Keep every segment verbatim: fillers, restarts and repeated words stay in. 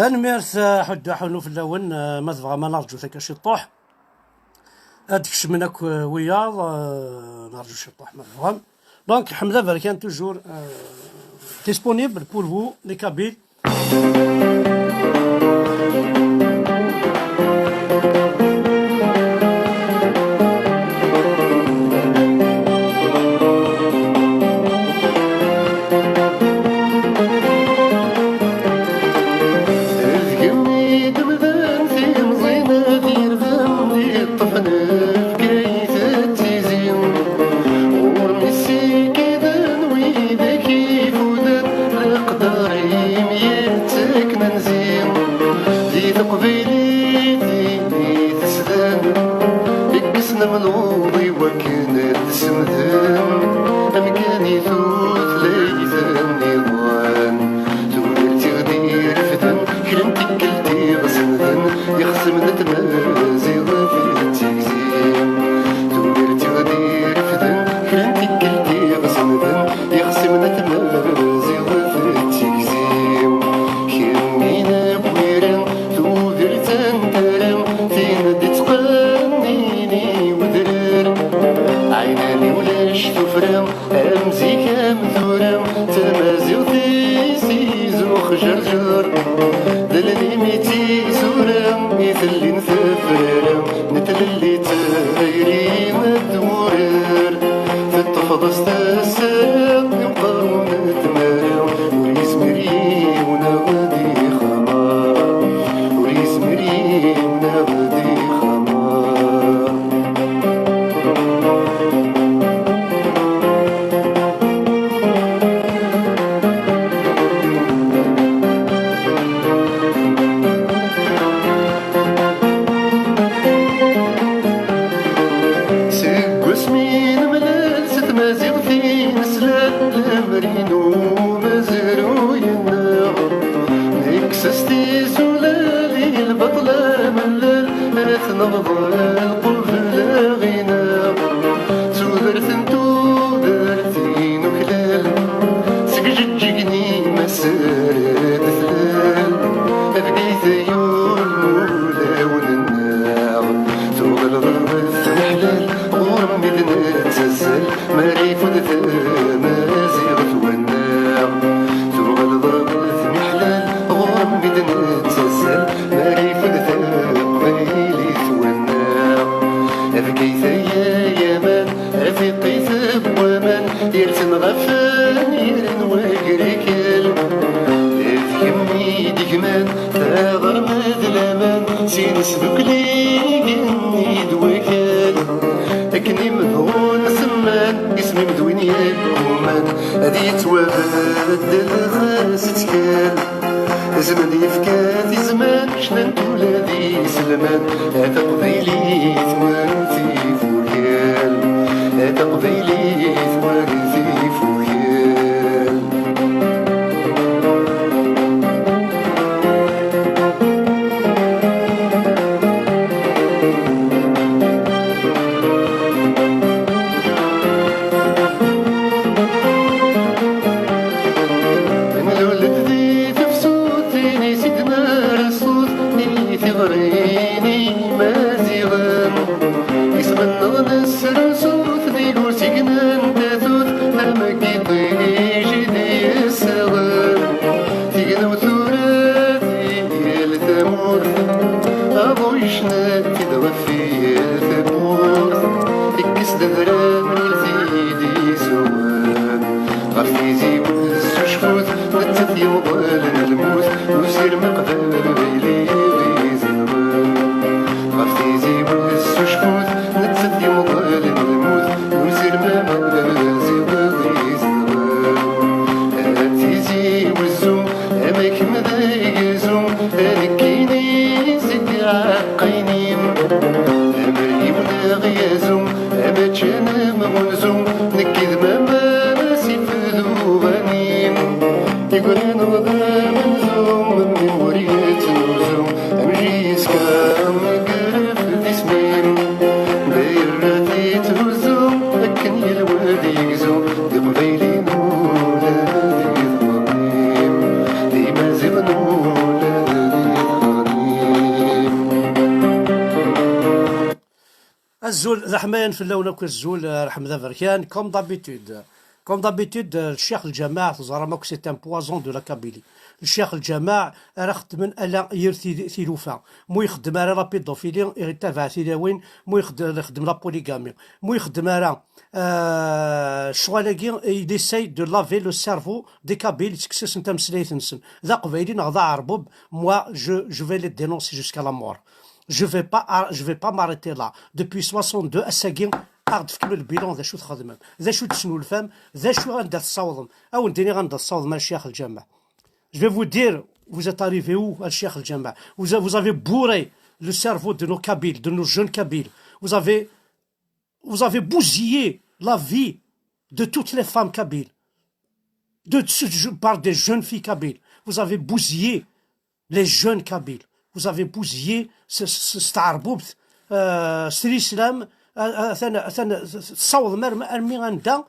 Tanemmirt, eh, ḥuddu aḥunu fell-awen, eh, ma tebɣam ad narǧu takka ciṭṭuḥ. Ad d-kecmen akk, eh, wiyaḍ, eh, narǧu ciṭṭuḥ ma tebɣam. Donc, Ḥmed Aberkan, toujours, euh, disponible pour vous, les Kabyles. Deg-m i d-mdan timẓin ad irden di ṭṭfen Bgayet d Tizi. Ɣur-m issikkiden widak ifudan leqder-im yettakken anzi. Di teqbaylit i tesdan deg-s nemnuḍ i wakken ad d-semden amkan i tutlayt nniḍen. Tudert i ɣ-d-irefden kra n tikkelt i ɣ-semden ixṣimen n tmaziɣt d tigzi. Tudert i ɣ-d-irefden kra n tikkelt i ɣ-semden ixṣimen n tmaziɣt d tigzi. Kemmini n Wira, tudert n Tara, tin d-ittqannin i wedrar. Ɛinani ulac tuffra, am zik am tura, tamaziɣt-is izux jerjer. D llim i d tisura i tellin tafrara, n tlelli d tayri d wurar. Teṭṭfeḍ-as tasa i uqerru n tmara, ur yezmir yiwen ad ixamer, ur yezmir yiwen ad ixamer. Seg wasmi nemlal s tmaziɣt i nesla, lemri n umezruy-nneɣ, nekkes-as tisulal i lbaṭel amellal, ad t-neɣḍel qbel aɣ-ineɣ. Tudert n tudert i nuklal, seg Jeǧǧig n Imaser ad d-tlal, Bgayet ay ul n wulawen-nneɣ. Tuɣaleḍ ɣer tmeḥlal, ɣur-m i d-nettazzal, mi ara yeffud tamaziɣt wannaɣ. Tuɣaleḍ ɣer tmeḥlal, ɣur-m i d-nettazzal, mi ara yeffud taqbaylit wannaɣ. A Bgayet ay aman, a tiqqit n waman, yersen ɣef anyir n wagrikal. D kemm i d-gman taɣerma d laman, si nesdukli igenni d wakal. Akken i m-bɣun semman, isem-im d win yegguman, ad yettwabeddel ɣer-s ttkal. Zman yefka-t i zman, cnan-t ula d iselman, a taqbaylit war tifukal, a taqbaylit war tifukal. Nlulet di tefsut, tin i s-id-nerra ṣṣut i tiɣri n Imaziɣen. Isem-nneɣ nesrusu-t deg usigna n tatut, am yiṭij i d-yessaɣen. Tignewt tura di yal tamurt, aḍu yecna-t-id ɣef yal tawwurt, ikkes-d adrar ur t-id-yezzuɣen. Ɣef tizi wwet s ucfut, nettat yemḍelen lmut, n usirem aqbayli i ɣ-izedɣen. Ɣef tizi wwet s ucfut, nettat yemḍelen lmut, n usirem amaziɣ i ɣ-izedɣen. A tizi wezzu, amek Azul d aḥmayan fell-awen akk, azul, eh, rḥem d aberkan, comme d'habitude. Comme d'habitude, eh, Ccix Lǧameɛ, teẓram akk, c'est un poison de la Kabylie. Ccix Lǧameɛ ara xeddmen ala yir ti-, tilufa. Mu ixeddem ara la pédophilie, itabaɛ tilawin, mu ixeddem, ixeddem la polygamie. Mu ixeddem ara, eh, ccɣel-agi, il essaye de laver le cerveau des Kabyles, tekkes-asen tameslayt-nsen. D aqbayli neɣ d aɛerbub, moi, je, je vais les dénoncer jusqu'à la mort. Je vais pas, ar-, je vais pas m'arrêter là. Depuis soixante-deux, ass-agi, ad aɣ-d-tefkem le bilan d acu txedmem, d acu tesnulfam, d acu anda tessawḍem. Ad wen-d-iniɣ anda tessawḍem a Ccix Lǧameɛ. Je vais vous dire, vous êtes arrivés où, a Ccix Lǧameɛ. Vous, a- vous avez bourré le cerveau de nos Kabyles, de nos jeunes Kabyles. Vous avez, vous avez bousillé la vie de toutes les femmes kabyles. De, je parle des jeunes filles kabyles. Vous avez bousillé les jeunes kabyles. Vous avez bousillé ce, ce, cet aɛerbubt, euh, s l'islam, euh, euh, atan, atan, tessawḍem armi, armi anda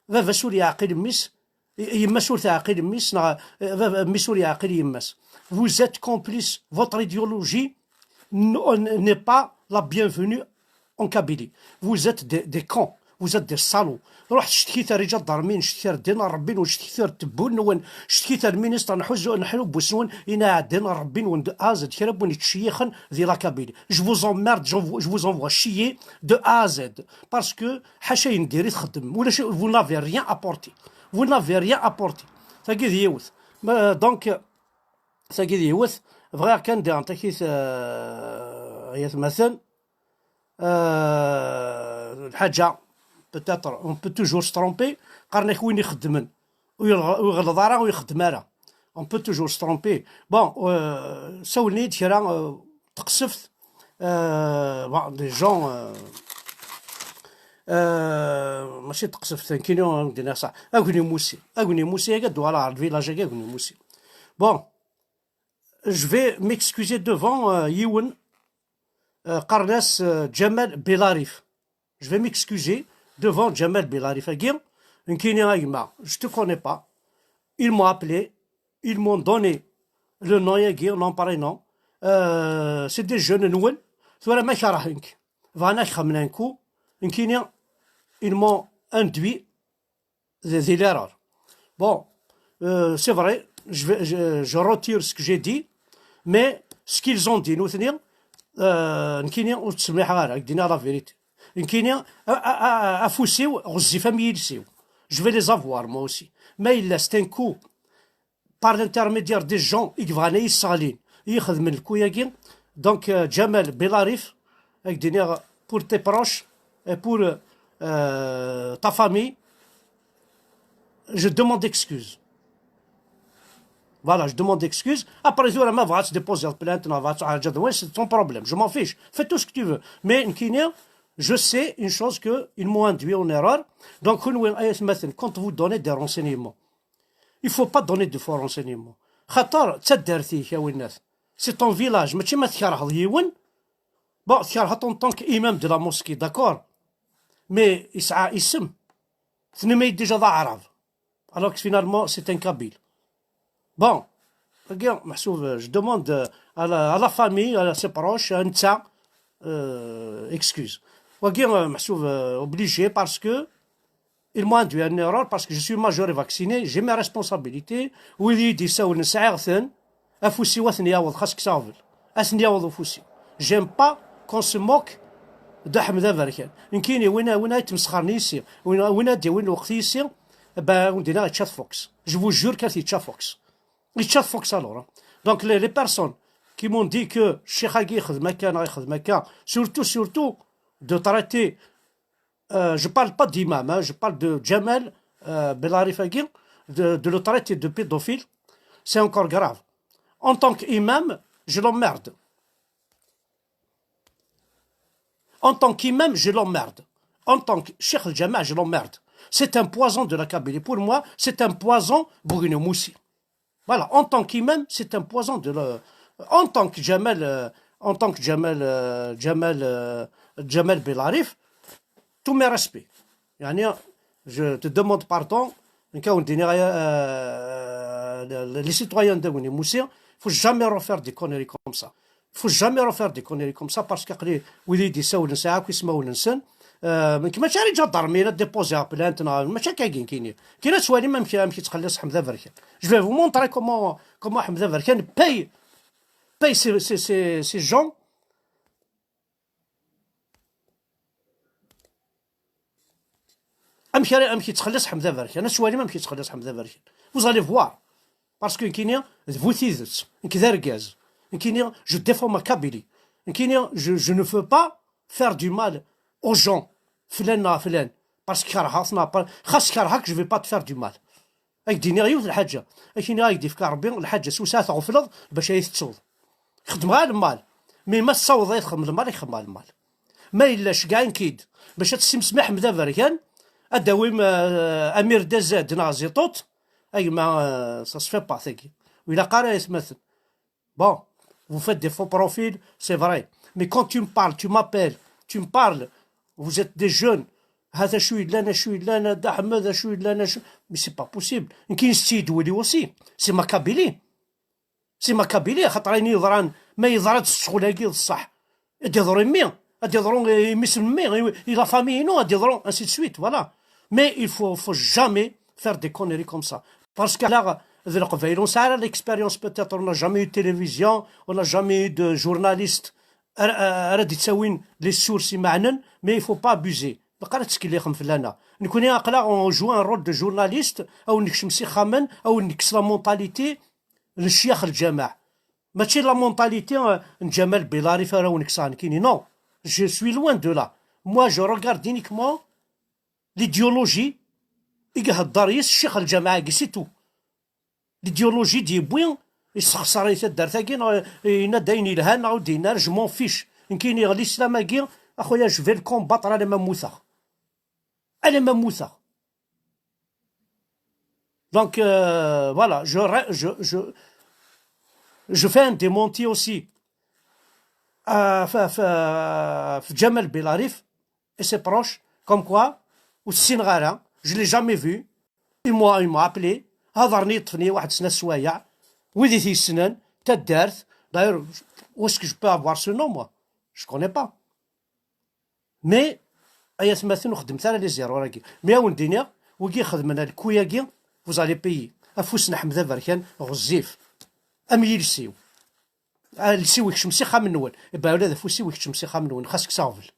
baba-s ur yeɛqil mmi-s, yemma-s ur teɛqil mmi-s, neɣ, euh, baba, mmi-s ur yeɛqil yemma-s. Vous êtes complice, votre idéologie n-, n'est pas la bienvenue en Kabylie. Vous êtes des, des cons. Vous êtes des salauds. Ruḥet cetki-t ar iǧadarmin, cetki-t ar ddin n Ṛebbi-nwen, cetki-t ar tebbu-nwen, cetki-t ar ministre n ḥuzu, n ḥubbus-nwen, inaɛden n Ṛebbi-nwen de A à Z, kra n win yettceyyixen di la Kabylie. Je vous emmerde, je vous, je vous envoie chier de A à Z. Parce que ḥaca ayen diri txeddmem. Ulac, vous n'avez rien apporté. Vous n'avez rien apporté. Tagi d yiwet. Ma, donc, tagi d yiwet. Bɣiɣ kan diɣen takit, euh, ay atmaten. Euh, lḥaǧa, peut-être, on peut toujours se tromper. Qqaren-ak win ixeddmen, ur yeɣ-, ur iɣelleḍ ara, ur ixeddem ara. On peut toujours se tromper. Bon, euh, sawlen-iyi-d kra, euh, teqseft, euh, bon, des gens, euh, euh, mačči teqseft, nekkini, euh, dina sax. Agni Musi. Agni Musi, agi ad d-uɣaleɣ ɣer village-agi, Agni Musi. Bon, je vais m'excuser devant, euh, yiwen, euh, qqaren-as, euh, Ǧamal Bilarif. Je vais m'excuser devant Ǧamal Bilarif-agi. Nekkini, a gma, je te connais pas. Ils m'ont appelé, ils m'ont donné le nom-agi, nom, prénom. Euh, c'est des jeunes nwen. Tura ma kerhen-k, bɣan ad k-xemnen ku. Nekkini, ils m'ont induit di, di l'erreur. Bon, euh, c'est vrai, je vais, je, je retire ce que j'ai dit, mais ce qu'ils ont dit, nutni, euh, nekkini ur ttsemmiḥeɣ ara, ak-d-iniɣ la vérité. Nekkini, a, a, a, afus-iw ɣezzif am yiles-iw. Je vais les avoir, moi aussi. Ma yella, c'est un coup par l'intermédiaire des gens i yebɣan ad yi-sseɣlin, i yi-xedmen lku-agi. Donc, euh, Ǧamal Bilarif, ak-d-iniɣ, pour tes proches et pour, euh, ta famille, je demande excuse. Voilà, je demande excuse. Après, tura ma bɣa ad déposer plainte, ma bɣa ad tɛerǧeḍ, c'est ton problème. Je m'en fiche. Fais tout ce que tu veux. Mais nekkini, je sais une chose, que ils m'ont induit en erreur. Donc, kenwi ay atmaten, quand vous donnez des renseignements, il faut pas donner de faux renseignements. Xaṭer d taddart-ik, a winnat. C'est ton village, mačči ma tkerheḍ yiwen. Bon, tkerheḍ en tant qu'imam de la mosquée, d'accord. Mais yesɛa isem. Tenniḍ-iyi-d déjà d aɛrab. Alors que finalement, c'est un kabyle. Bon, regarde, meḥsub, je demande à la, à la famille, à ses proches, à netta, euh, excuse. Wagi, euh, meḥsub, euh, obligé parce que ils m'ont induit en erreur parce que je suis majeur et vacciné, j'ai mes responsabilités. Wid i yi-d-yessawlen, sɛiɣ-ten. Afus-iw ad ten-yaweḍ, xas kkseɣ vel. Ad ten-yaweḍ ufus-iw. J'aime pas qu'on se moque de Ḥmed Aberkan. Nekkini, win, win ay yettmesxaren yis-i, win, win ad d-yawin lweqt yis-i, ben, ur d-iniɣ yečča-t Fox. Je vous jure, kat yečča Fox. Yečča-t Fox alors, hein. Donc, les, les personnes qui m'ont dit que ccix-agi ixdem akka neɣ ixdem akka, surtout, surtout, de traiter, euh, je parle pas d'imam, hein, je parle de Ǧamal, euh, Bilarif-agi, de, de le traiter de pédophile, c'est encore grave. En tant qu'imam, je l'emmerde. En tant qu'imam, je l'emmerde. En tant que cheikh al-jama'a, je l'emmerde. C'est un poison de la Kabylie. Pour moi, c'est un poison, Bouguinou Moussi. Voilà, en tant qu'imam, c'est un poison de la, en tant que Jamal, euh, en tant que Jamal, euh, Jamal, euh, Jamal Belarif, tous mes respects. يعني, je te demande pardon. Donc, on dirait, euh, les, les citoyens de Bouguinou Moussi, faut jamais refaire des conneries comme ça. Faut jamais refaire des conneries comme ça, parce que aql-i wid i d-isawlen sɛiɣ akk ismawen-nsen. Euh, nekk mačči ara ǧǧeɣ ddṛem-ina ad déposer plainte, neɣ mačči akka-agi nekkini. Kien ad twalim amek, amek yettxelliṣ Ḥmed Aberkan. Je vais vous montrer comment, comment Ḥmed Aberkan paye, paye ces, ces, ces, ces gens. Amek ara, amek yettxelliṣ Ḥmed Aberkan? Ad twalim amek yettxelliṣ Ḥmed Aberkan. Vous allez voir. Parce que nekkini d bu tidet. Nekk d argaz. Nekkini, je défends ma Kabylie. Nekkini, je, je ne veux pas faire du mal aux gens. Flan neɣ flan. Parce que kerheɣ-t neɣ pa-, xas kerheɣ-k, je vais pas te faire du mal. Ad k-d-iniɣ yiwet lḥaǧa. Ad k-iniɣ, ad k-d-ifk Ṛebbi lḥaǧa s wesɛa tɣefleḍ bac ad yi-tettuḍ. Xedmeɣ-a lmal. Mi ma tessawḍeḍ ad yi-txedmeḍ lmal, ad k-xedmeɣ lmal. Ma yella cegɛen-k-id bac ad tessimsem i Ḥmed Aberkan, ad d-tawim, euh, Amir Dazad neɣ Ziṭuṭ, a gma, euh, ça se fait pas tagi. Ur ilaq ara, ay atmaten. Bon, vous faites des faux profils, c'est vrai. Mais quand tu me parles, tu m'appelles, tu me parles, vous êtes des jeunes. Ha-t acu yellan, acu yellan, a Dda Ḥmed, acu yellan, acu. Mais c'est pas possible. Nekk, yessi-d wuli aussi. C'est ma Kabylie. C'est ma Kabylie, xaṭer ayen yeḍran, ma yeḍra-d ccɣel-agi d ṣṣeḥ. Ad d-iḍru i mmi, ad d-iḍru i mmi-s n mmi, i, i la famille inu, ad d-iḍru, ainsi de suite, voilà. Mais il faut, faut jamais faire des conneries comme ça. Parce que là, d Leqbayel, on n'a l'expérience peut-être, on n'a jamais eu de télévision, on n'a jamais eu de journaliste. Ara, ara d-ittawin les sources imeɛnen, mais il faut pas abuser. Bqa ara tettkellixem fell-aneɣ. Nekkni aql-aɣ on joue un rôle de journaliste, awen-nekcem s ixxamen, awen-nekkes la mentalité n ccyax lǧameɛ. Mačči la mentalité, euh, n Ǧamal Bilarif ara wen-kkseɣ nekkini. Non, je suis loin de là. Moi, je regarde uniquement l'idéologie i ihedder yes ccix lǧameɛ-agi, c'est tout. L'idéologie d-yewwi, yessexṣer i taddart-agi, neɣ yenna-d ayen yelhan, neɣ ur d-yenna ara, je m'en fiche. Nekkini l'islam-agi, a xuya, je vais le combattre alamma mmuteɣ. Alamma mmuteɣ. Donc, euh, voilà, je, re- je, je, je fais un démenti aussi à, à, à, à Djamal Belarif et ses proches, comme quoi, ur ssineɣ ara, je l'ai jamais vu. Ils m'ont, ils m'ont appelé, هضرني يطفني واحد سنة سوايع, wid i t-yessnen, taddart, d'ailleurs, où est-ce que je peux avoir ce nom, moi? Je connais pas. Mais, ay atmaten, ur xeddmet ara les erreurs-agi. Mais a wen-d-iniɣ, wigi ixedmen lku-agi, vous allez payer. Afus n Ḥmed Aberkan ɣezzif. Am yiles-iw. Ah, iles-iw ikcem s ixxamen-nwen. Iba ula d afus-iw ikcem s ixxamen-nwen, xas kkes aɣbel.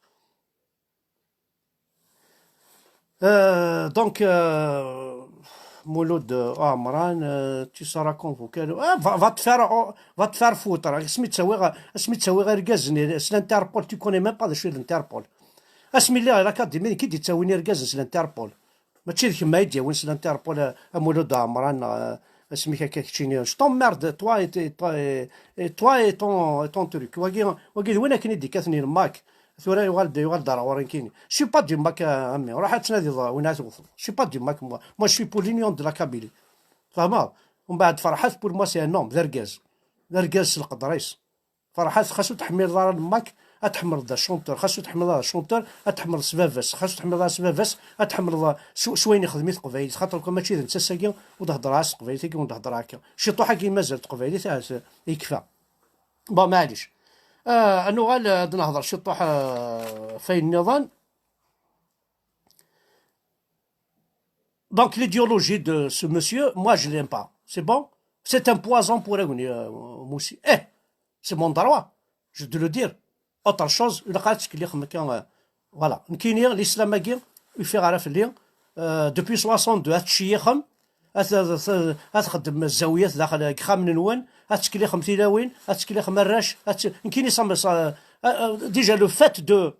Euh, donc, euh, Mouloud, euh, Amran, euh, tu seras convoqué. Ah, va, va te faire, oh, va te faire foutre. Asmi ttawiɣ, asmi ttawiɣ irgazen s l'Interpol, tu connais même pas d acu d l'Interpol. Asmi lliɣ à l'académie, nekk i d-ittawin irgazen s l'Interpol. Mačči d kemm ay d-yawin s l'Interpol, a, a Mouloud Amran, neɣ, euh, asmi akka keččini. Je t'emmerde, toi et, et, toi et, et toi et ton, et ton truc. Wagi, wagi d win akken i d-ikkaten i le MAK. Tura yuɣal-d, yuɣal-d ar ɣur-i nekkini. Je suis pas du MAK, a, a mmi. Ruḥ ad tnadiḍ win ara tewteḍ. Je suis pas du MAK, moi. Moi, je suis pour l'union de la Kabylie. Tfehmeḍ? Umbeɛd Ferḥat, pour moi, c'est un homme, d argaz. D argaz s lqedr-is. Ferḥat, xas ur tḥemmleḍ ara le MAK, ad tḥemmleḍ d chanteur. Xas ur tḥemmleḍ ara chanteur, ad tḥemmleḍ s baba-s. Xas ur tḥemmleḍ ara s baba-s, ad tḥemmleḍ s, s wayen ixdem i teqbaylit. Xaṭer kan mačči d netta-agi, ur d-heddreɣ ara s teqbaylit-agi, ur d-heddreɣ akka. Ciṭuḥ-agi mazal teqbaylit, ahat, yekfa. Bon, maɛlic. Ah, ad nuɣal, ah, ad nehḍer ciṭuḥ, ah, f wayen nniḍen. Donc, l'idéologie de ce monsieur, moi, je l'aime pas. C'est bon? C'est un poison pour un, euh, monsieur. Eh, c'est mon droit. Je dois le dire. Autre chose, il a dit que les, euh, voilà. Nekkini, l'islam-agi, ur yufiɣ ara fell-i. Euh, depuis soixante-deux, ad tceyyixem, ad, ad, ad, ad txeddem zzawiyat daxel n yexxamen-nwen, ad tettkellixem tilawin, ad tettkellixem arrac, ad t-, nekkini, ça me, ça, euh, euh, déjà le fait de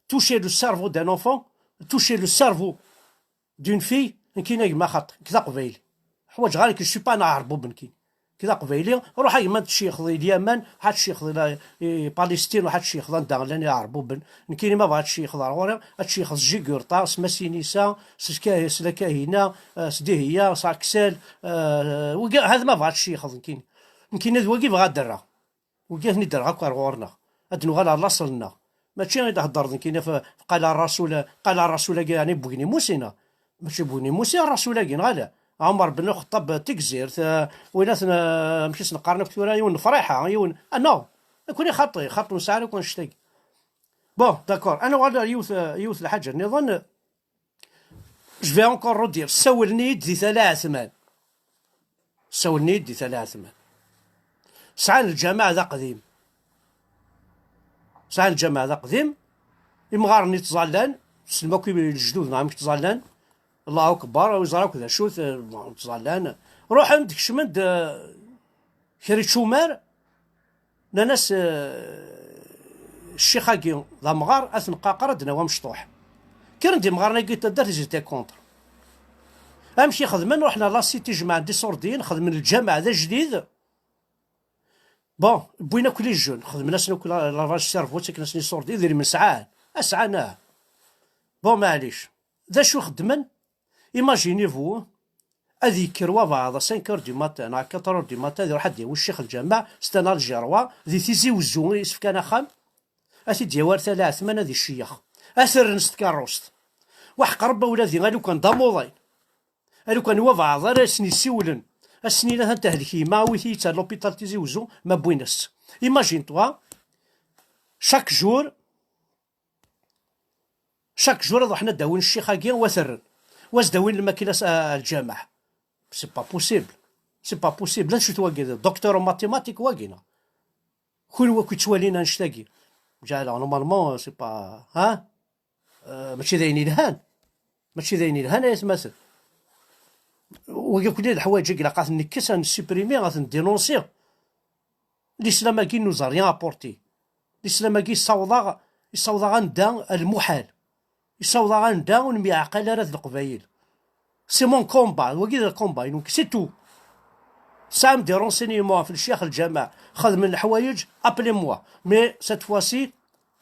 toucher le cerveau d'un enfant, toucher le cerveau d'une fille, nekkini a gma xaṭi, nekk d aqbayli. Ḥwaǧeɣ ara, je suis pas un aɛerbub nekkini. Nekk d aqbayli, ruḥ a gma ad tceyxeḍ i Lyaman, ruḥ ad tceyxeḍ i la-, i Palestine, ruḥ ad tceyxeḍ anda llan iɛerbuben. Nekkini ma bɣa ad tceyxeḍ ar ɣur-i, ad tceyxeḍ s Jigurṭa, s Masinisa, s Lka-, s Lakahina, eh, s Dihiya, s Aksel, eh, wigi, hada ma bɣa ad tceyxeḍ nekkini. Nekkini d wagi bɣa ad d-rreɣ. Wigi ad ten-id-rreɣ akk ar ɣur-neɣ. Ad d-nuɣal ar laṣel-nneɣ. Mačči i d-heddreḍ nekkini f, f qala Rasul, qala Rasul-agi, yeɛni n Bugni Musin. Mačči n Bugni Musin Rasul-agi, neɣ ala? Ɛmer ben Lxeṭṭab n Tegzirt, eh, wilat n, eh, amek i s-neqqaren akk tura, yiwen n Friḥa, yiwen, ah, non. Nekkni xaṭi, xaṭi nesɛa akk annect-agi. Bon, d'accord. Ad nuɣal ar yiwet, yiwet lḥaǧa nniḍen. Je vais encore redire, ssawlen-iyi-d di Tala Ɛetman. Ssawlen-iyi-d di Tala Ɛetman. Sɛan lǧameɛ d aqdim. Sɛan lǧameɛ d aqdim. Imɣaren i ttẓallan, tessnem akk lejdud neɣ amek ttẓallan. Allahu akbar, ur ẓer akk d acu-t, eh, ttẓallan. Ruḥen-d, kecmen-d, eh, kra ičumar, nnan-as, eh, ccix-agi d amɣar, ad t-neqqaqer, ad d-nawi amecṭuḥ. Kkren-d imɣaren-agi n taddart, ils étaient contre. Amek i xedmen? Ruḥen ar la cité, jemɛen-d iṣurdiyen, xedmen lǧameɛ d ajdid. Bon, wwin akk les jeunes, xedmen-asen akk la-, lavage cerveau, ttaken-asen iṣurdiyen, idrimen sɛan. A sɛan, ah. Bon, maɛlic. D acu xeddmen? Imaginez-vous, ad yekker wabeɛḍ à cinq heures du matin, à quatre heures du matin, ad iruḥ ad d-yawi ccix lǧameɛ, c'est un Algérois, di Tizi Wezzu i s-fkan axxam, ad t-id-yawi ar Tala Ɛetman ad iceyyex. Ad t-rren s tkeṛṛust. Waḥ qreb a wladi, a lukan d amuḍin. A lukan wabeɛḍ ara asen-yessiwlen. Ass-nni atan tehlek yemma, awit-iyi-tt ar l'hôpital Tizi Wezzu, ma wwin-as-tt. Imagine-toi, chaque jour, chaque jour ad ruḥen ad d-awin ccix-agi, wa t-rren. Wa s-d-awin lmakila s-, a-, a lǧameɛ. C'est pas possible. C'est pas possible. D acu-t wagi? D docteur en mathématiques wagi, neɣ? Kunwi akk yettwalin annect-agi. Ǧeɛleɣ, normalement, c'est pas, hein? Euh, mačči d ayen yelhan. Mačči d ayen yelhan, ay atmaten. Wagi akk d leḥwayeǧ i ilaq ad ten-nekkes, ad ten-supprimer, ad ten-dénoncer. L'islam-agi nous a rien apporté. L'islam-agi yessaweḍ-aɣ, yessaweḍ-aɣ anda, lmuḥal. Yessaweḍ-aɣ anda ur nemyeɛqal ara d Leqbayel. C'est mon combat, wagi d le combat-inu, c'est tout. Tesɛam des renseignements ɣef lecyax lǧameɛ, xedmen leḥwayeǧ, appelez-moi. Mais cette fois-ci,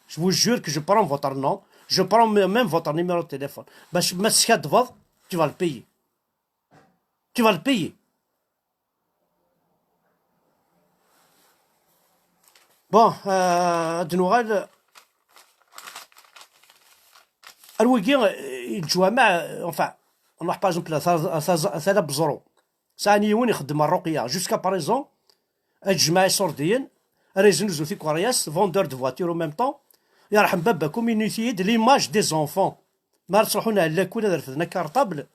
je vous jure que je prends votre nom, je prends me-, même votre numéro de téléphone. Bac ma teskaddbeḍ, tu vas le payer. Tu vas le payer. Bon, euh, ad nuɣal ar wigi, euh, leǧwameɛ, euh, enfin, nruḥ par exemple à Tala, à Tala, à Tala Beẓru. Sɛan yiwen ixeddem rruqya. Jusqu'à présent, ad jemɛen iṣurdiyen, ara yeznuzu tikeryas, vendeur de voitures en même temps. Yerḥem baba-kum, init-iyi-d l'image des enfants. Mi ara ttruḥun ar lakul ad refden acartable,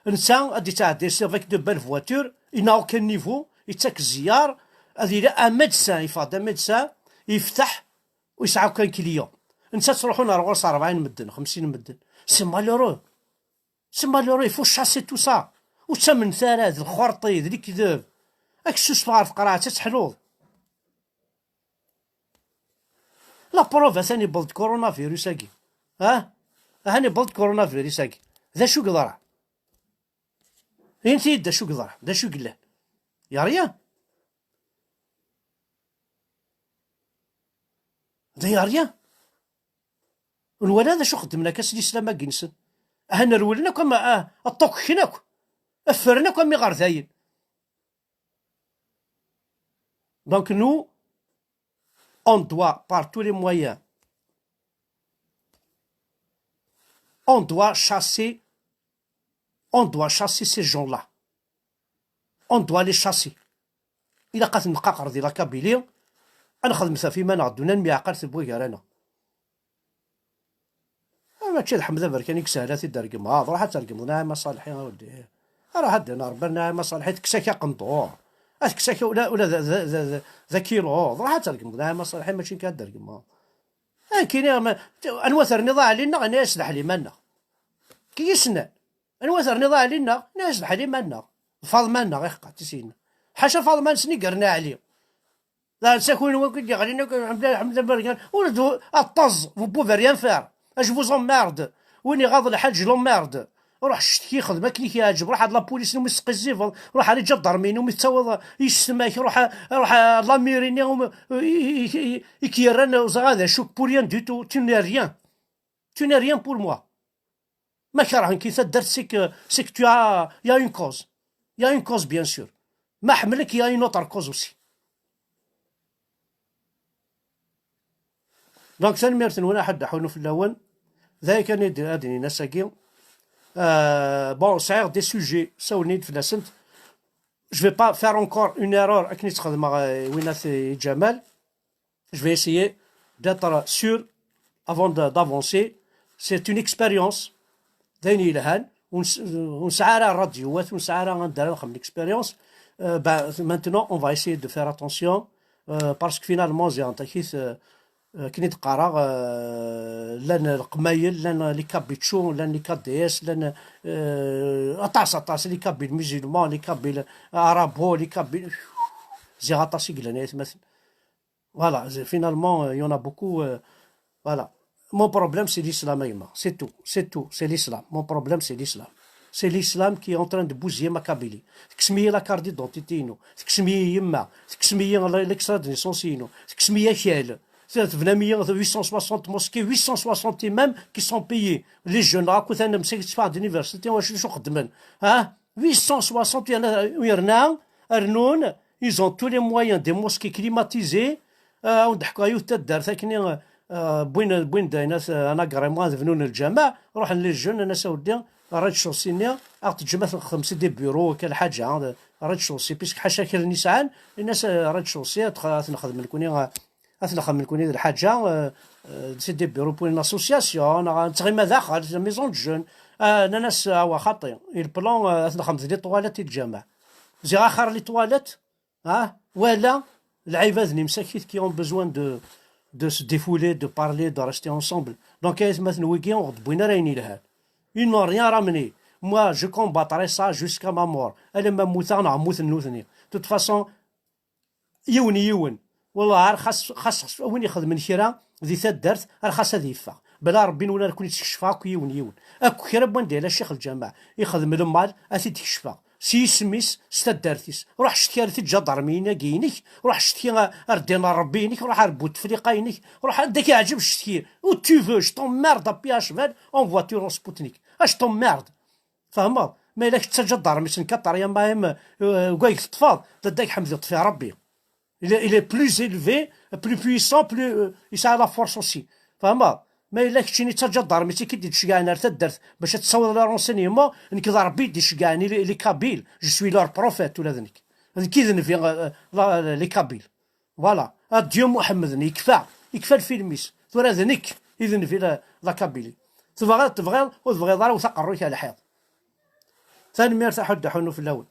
netta ad d-yettɛeddi avec de belles voitures, il n'a aucun niveau, yettak zziyar, ad yili un médecin, yeffeɣ-d un médecin, yefteḥ, u yesɛa kan client. Netta ttruḥun ar ɣur-s rebɛin medden, xemsin medden. C'est malheureux. C'est malheureux, il faut chasser tout ça. Ur ttamnet ara, d lxerṭi, d lekdeb. Ad k-ssusfeɣ ɣer tqerɛet, ad teḥluḍ. La preuve, atan yewweḍ-d coronavirus-agi. Ah? Atan yewweḍ-d coronavirus-agi. D acu i yeḍran? Init-iyi-d d acu i yeḍran, d acu i yellan. Y a rien. D y a rien. Ur nwala d acu xeddmen akka s lislam-agi-nsen. Ahan rewlen akk am, a, a ṭṭukken akk. Ffren akk am iɣerdayen. Donc nous, on doit par tous les moyens, on doit chasser, on doit chasser ces gens-là. On doit les chasser. Ilaq ad ten-neqqaqer di la Kabylie, ad nexdem ɣef iman-nneɣ, ddun ad nemyeɛqal seg waggar-a-nneɣ. Ah, mačči d Ḥmed Aberkan i yeshel ad t-id-regmeḍ. Ruḥ ad t-regmeḍ Naɛima Ṣaleḥi, a weldi. Ruḥ ad d-rebber Naɛima Ṣaleḥi, tekkes-ak aqendur. Ad tekkes-ak ula, ula d, d, d, d, d akiluḍ. Ruḥ ad t-regmeḍ Naɛima Ṣaleḥi, mačči nekk ad d-regmeḍ. Nekkini, ma, anwa terniḍ a Ɛli-nneɣ, ini-as d Ḥlima-nneɣ. Ki yesnan? Anwa terniḍ a Ɛli-nneɣ, ini-as d Ḥlima-nneɣ. D Faḍma-nneɣ i xeqqat i s-yenna. Ḥaca Faḍma-nsen i yerna Ɛli. D aɛessakuyen wakk i d-yeɣlin akk, Ḥmed, Ḥmed Aberkan, ur d aṭṭaẓ, vous pouvez rien faire. Je vous emmerde. Win iɣaḍ lḥal, je l'emmerde. Ruḥ ccetki, xdem akken i k-yeɛǧeb. Ruḥ ar la police-nni umi tesqizzibeḍ. Ruḥ ar iǧadarmi-nni umi tettawiḍ yessetma-k. Ruḥ, ruḥ ar la mairie-nni umi, i, i, i, i k-yerran, ur ẓriɣ d acu, pour rien du tout. Tu n'es rien. Tu n'es rien pour moi. Ma kerhen-k i taddart, c'est que, c'est que tu as, il y a une cause. Il y a une cause, bien sûr. Ma ḥemmlen-k, il y a une autre cause aussi. Donc, tanemmirt-nwen, ad ḥunnu fell-awen. D aya kan i d-, ad d-inin ass-agi. Euh, bon, sɛiɣ des sujets, ssawlen-iyi-d fell-asent. Je vais pas faire encore une erreur, akken i tt-xedmeɣ, euh, i winat i Ǧamal. Je vais essayer d'être sûr avant de- d'avancer. C'est une expérience. D ayen yelhan. Ur nesɛa ara rradyuwat, ur nesɛa ara anda ara nxemmem l'expérience. Euh, ben, maintenant, on va essayer de faire attention, euh, parce que finalement, ziɣen takit, euh, euh, akken i d-qqareɣ, euh, llan leqmayel, llan les kabichos, llan les K D S, llan, euh, aṭas, aṭas, les kabyles musulmans, les kabyles arabo, les kabyles, ziɣ aṭas i yellan, ay atmaten. Voilà, finalement, euh, il y en a beaucoup, euh, voilà. Mon problème, c'est l'islam, a yemma. C'est tout, c'est tout, c'est l'islam. Mon problème, c'est l'islam. C'est l'islam qui est en train de bousiller ma Kabylie. Tekksem-iyi la carte d'identité-inu. Tekksem-iyi yemma. Tekksem-iyi l'extrait de naissance-inu. Tekksem-iyi akal. Tebnam-iyi huit cent soixante mosquées, huit cent soixante imams qui sont payés. Les jeunes, akked tfeɣ-d université, wacu xeddmen? Hein? Huit cent soixante, yerna rnun, ils ont tous les moyens, des mosquées climatisées. Euh, ad wen-d-ḥkuɣ yiwet taddart akkenni, euh, wwin, wwin-d ayen, euh, un agrément ad bnun lǧameɛ, ruḥen les jeunes, nnan-as a weddi, rez-de-chaussée-nni, ad ɣ-teǧǧem ad t-nexdem, c'est des bureaux, akka lḥaǧa, rez-de-chaussée, puisque ḥaca kra n yisɛan, nnan-as, euh, rez-de-chaussée, ad t-, ad t-nexdem nekni, euh, ad t-nexdem nekni d lḥaǧa, euh, euh, c'est des bureaux pour une association, neɣ ad nettɣima daxel, c'est la maison de jeunes. Euh, nnan-as, awa xaṭi, le plan, euh, ad t-nexdem d les toilettes i lǧameɛ. Ziɣ axir les toilettes, ah, wala lɛibad-nni msakit qui ont besoin de, de se défouler, de parler, de rester ensemble. Donc, ay atmaten, wigi ur ɣ-d-wwin ara ayen yelhan. Ils n'ont rien ramené. Moi, je combattrai ça jusqu'à ma mort. Alamma mmuteɣ neɣ mmuten nutni. De toute façon, yiwen yiwen. Wallah, ar xas, xas win ixedmen kra di taddart, ar xas ad yeffeɣ. Bla Rebbi nwen, ar ken-id-skecfeɣ akk yiwen yiwen. Akk kra n wanda yella ccix lǧameɛ, ixdem lmal, ad t-id-kecfeɣ. S yisem-is, s taddart-is. Ruḥ ccetki ar tiǧadarmiyin-agi-inek, ruḥ ccetki ar, ar ddin n Rebbi-inek, ruḥ ar Bouteflika-inek, ruḥ anda k-iɛǧeb ccetki. Où tu veux, je t'emmerde à pied à cheval, en voiture, en Spoutnik. Ah, je t'emmerde. Fehmeḍ? Ma yella kečč d taǧadarmit n Qatar, ya mahem, euh, deg ay teṭṭfeḍ, d adda Ḥmed iṭṭef-it Rebbi. Il est, il est plus élevé, plus puissant, plus, euh, yesɛa la force aussi. Fehmeḍ? Ma yella keččini d taǧadarmit i k-id-iceggɛen ar taddart bac ad tessaweḍ les renseignements, nekk d Rebbi i d-iceggɛen les, les Kabyles. Je suis leur prophète, ula d nekk. D nekk i d nnbi, euh, la, les Kabyles. Voilà. Adieu Muḥemmed-nni, yekfa, yekfa lfilm-is. Tura d nekk i d nnbi la, la Kabylie. Tebɣiḍ, tebɣiḍ, ur tebɣiḍ ara, wet aqerru-k ar lḥiḍ. Tanemmirt a Ḥuddu Ḥunnu fell-awen.